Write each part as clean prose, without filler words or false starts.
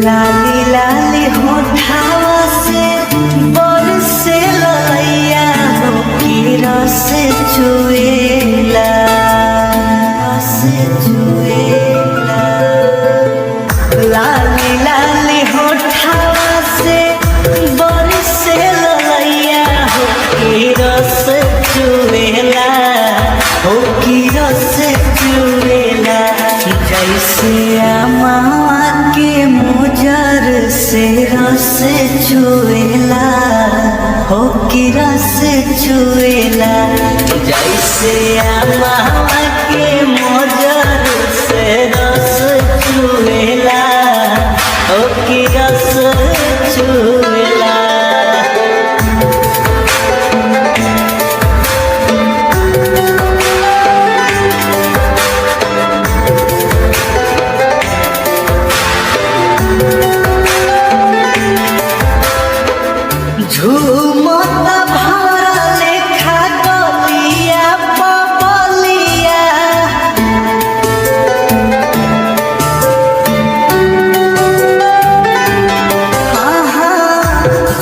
लाली लाली होठावा से बरसे ललैया हो की रस चुएला, रस चुएला। लाली लाली होठावा से बरसे ललैया हो की रस चुएला, हो की रस चुएला। जैसे अमावा के मोजर से रस चुएला, हो की रस चुएला। जैसे अमावा के मोजर से रस चुएला, हो की रस चुएला। झूमत भरा लेखा गलिया पबलिया,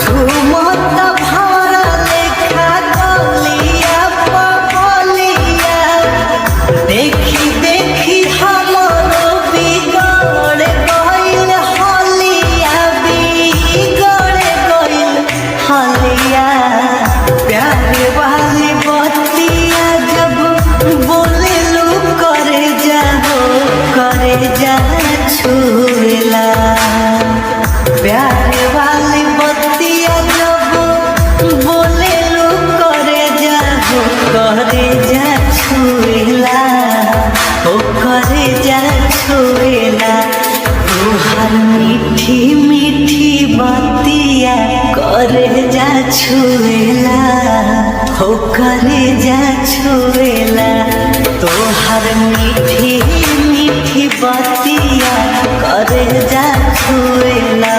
झूमत भरा लेखा गलिया पबलिया। देखी देखी हमरो बिगड़ गइल हलिया, बिगड़ गइल हलिया। प्यार वाली बतिया जब बोलेलू करे जाहो, करे जा छुएला। प्यार वाली बतिया जब बोलेलू करे जाहो, करे जा छुएला, हो करे जा छुएला। तुहार मीठी मीठी बतिया करे जा छुएला, हो करे जा छुएला। तोहर मीठी मीठी बतिया करे जा छुएला,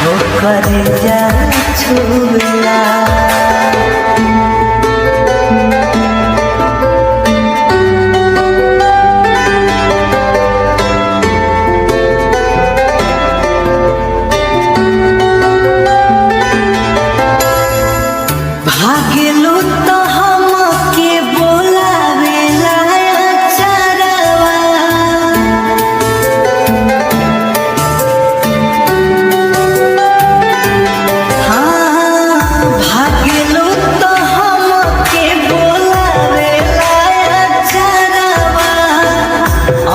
हो करे जा छुएला। भागलू तो हमके बोलावेला चरवा, हाँ भागलू तो हमके बोलावेला चरवा।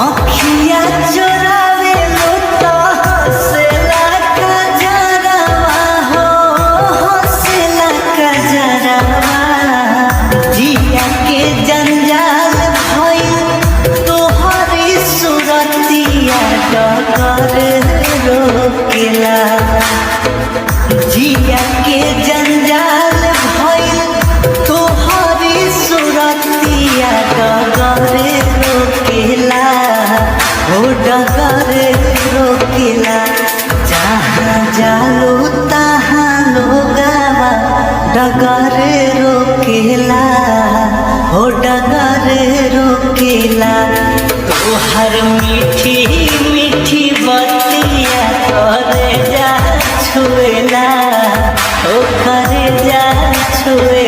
अखिया चोरावेलू तो हंसेला कजरवा, हो हंसेला कजरवा। जिया के जंजाल भइल तोहरी सुरतिया डगर रोकेला। जिया के जंजाल भइल तोहरी सुरतिया डगर रोकेला, हो डगर रोकेला। जहाँ जालो तहाँ लोगावा डगर रोकेला, हो डगर रोकेला। तोहर मीठी मीठी बतिया करे जा छुएला, हो करे जा छुएला।